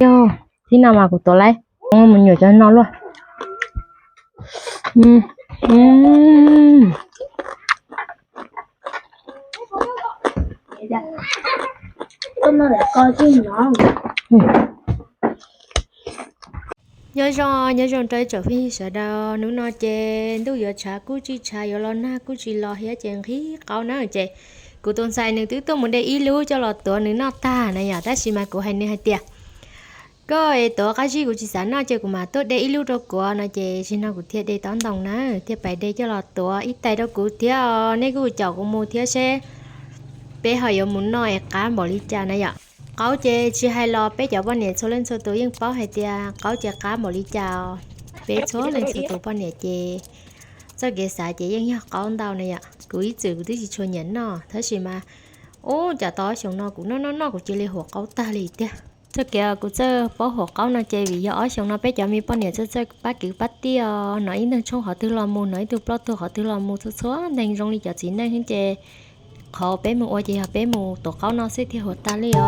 Yog, thib no mas kuv tuav lawm, mus nyuam cov no luaj. Nyob zoo, nyob zoo rau ib tsoom phooj ywg sawv daws, hnub no ces ntuj yuav tshav kuj tsis tshav, yuav los nag kuj tsis los thiab ces nqhis qaub na ces kuv tus ntxhais nws twb tuaj mus de ib lub coj los tuav nws noj tag na yom, tab sis mas kuv hais nws hais tias koj es tuav qab zib kuv tsis xav noj ces kuv mam tuaj de ib lub rau kuv no ces zaum no kuv thiaj de tob ntoo na, thiaj pais de coj los tuav ib tais rau kuv thiab os. Nej kuj caum kuv mus thiab seb peb ho yuav mus noj es qab npaum li cas na yom. Qaub ces tsis hais los peb cov poj niam txhua leej txhua tus yeej paub hais tias qaub ces qab npaum li cas os. Peb txhua leej txhua tus poj niam ces txoj kev xav ces yeej yog qaub ntau na yom. Kuv ib txwm kuv twb tsis tshua nyiam noj tab sis mas ub, cas tau ob xyoos no kuv noj noj noj kuv cia li huam qaub tag li tiag. Txoj kev kuv txawj paub huam qaub no ces vim yog ob xyoos no peb cov me poj niam txawj txawj pab kwv pab tij, hnov ib ntug tshoob qhov twg los mus, hnov ib tug plaub tug qhov twg los mus, txhua txhua nteeg zoo li cov txiv neej xwb ces qhov peb mus ua ces yog peb mus tuav qaub no xwb thiaj huam tag li os.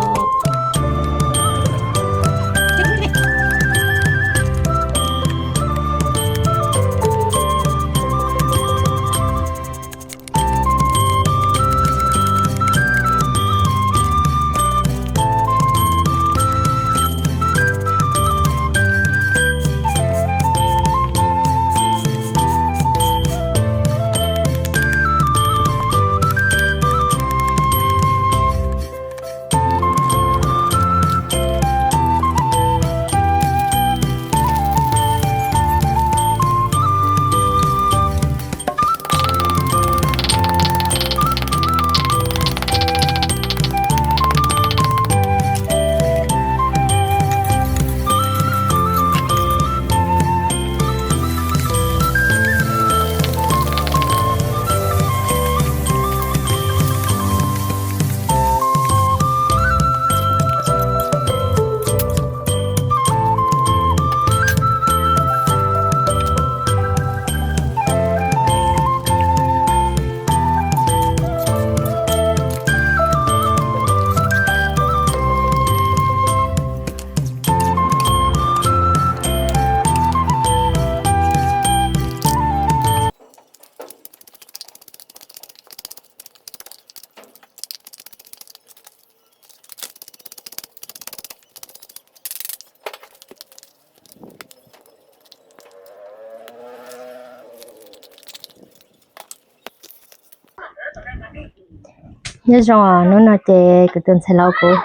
Nyob zoo, hnub no ces kuv tus ntxhais laus kuv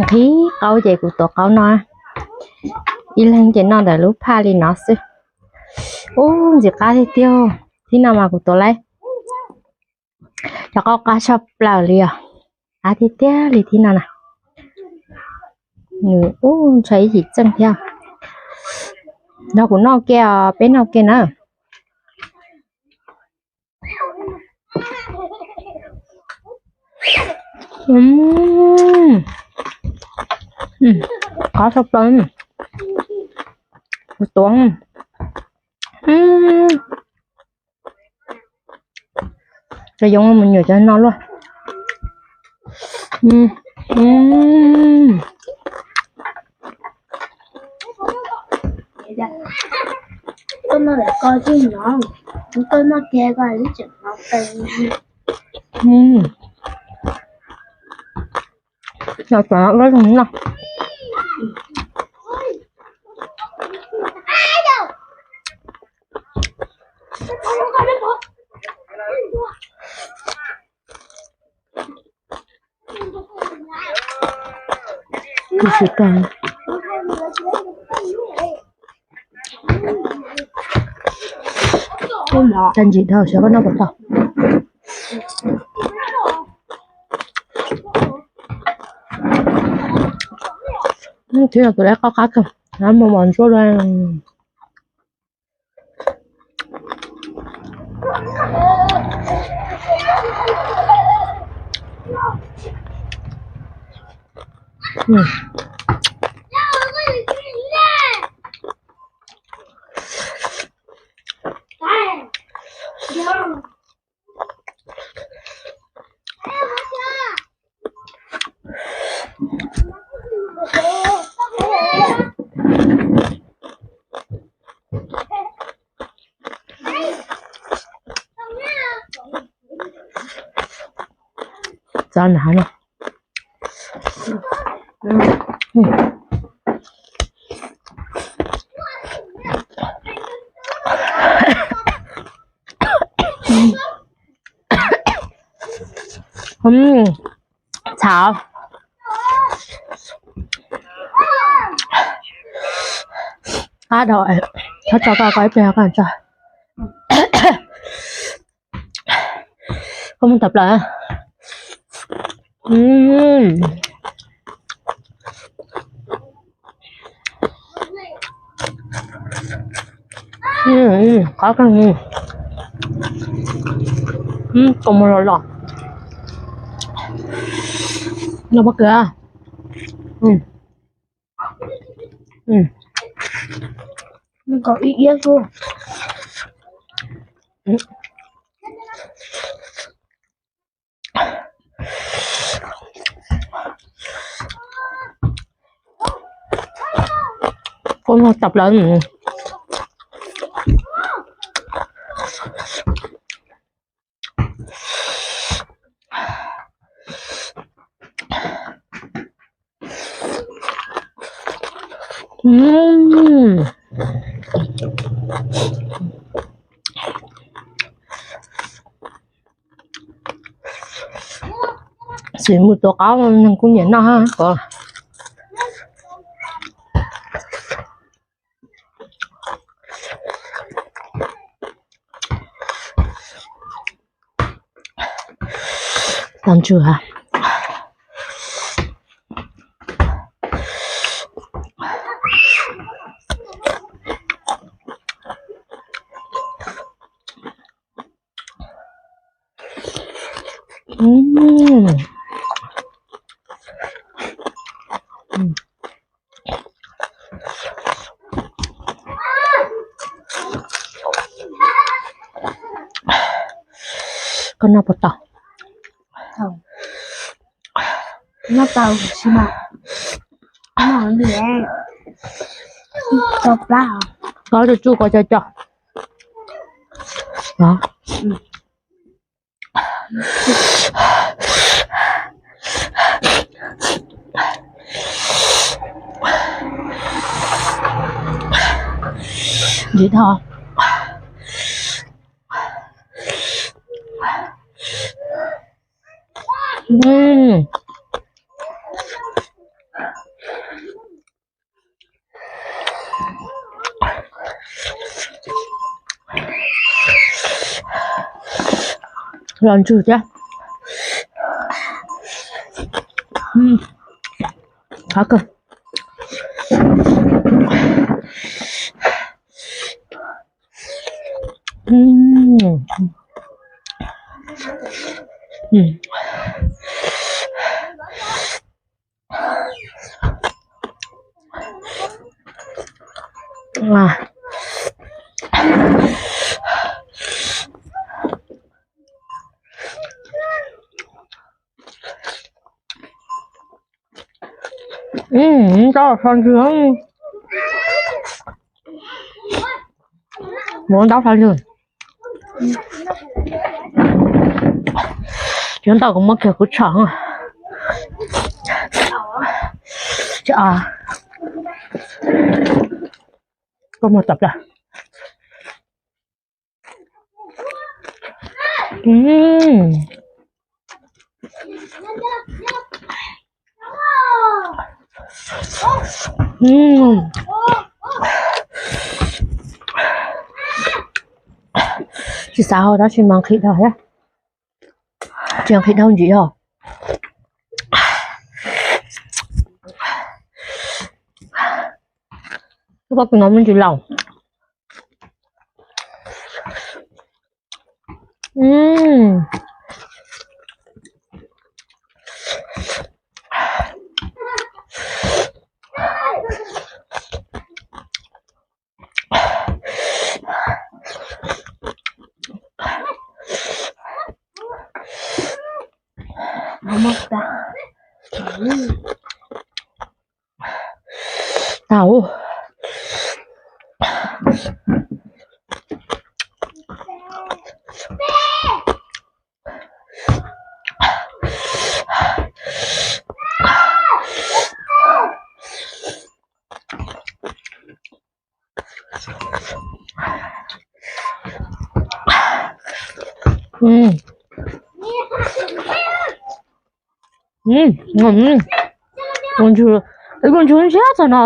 nqhis qaub ces kuv tuav qaub no, ib leeg ces noj ntawm lub phaj li no xwb. Ub, ntxim qab tiag tiag, thib no mas kuv tuav lawm. Cov qaub qab tshaj plaws li os, qab tiag tiag li thib no na. Nws ub ntsha ib yim txeej thiab. Nrog kuv noj ke os, peb noj ke na. Qab tshaj plaws, kuv tuav. Cov yoov mus nyuam cov no luaj. Noj tau no, no. Ib tsis tag, tag ntsim dhau xyov koj noj puas tau. Thib no tus lawv qab qab kawg, mus mos ntsuab dua. Txav nrad no. Txhav. Qab dhau, txhob tso koj, koj ib pliag koj tso. Koj muab tawm plaws. Qab kawg, kua muag los los. Los pob kws. Kom ib iab xwb. Kua muag tawm plaws. Xim mus tuav qaub neeg kuj nyiam noj ha. Los ntsws ha. Koj noj puas tau? Noj tau, tab sis mas noj li tau plab. Koj tsuj tsuj koj coj coj. Ntsim dhau. Los ntsws thiab. Qab kawg. Tab so ntsws, muab ntaub so ntsws. Cov ntau kuv muab kiag kuv tshom. Koj muag tawm plaws. Tsis xav hau tab sis mas nqhis dhau thiab. Tsis nqhis dhau ntsim os. Koj kws no me ntsis laus. Tau. Ib koj ntswg ntshiab txog no.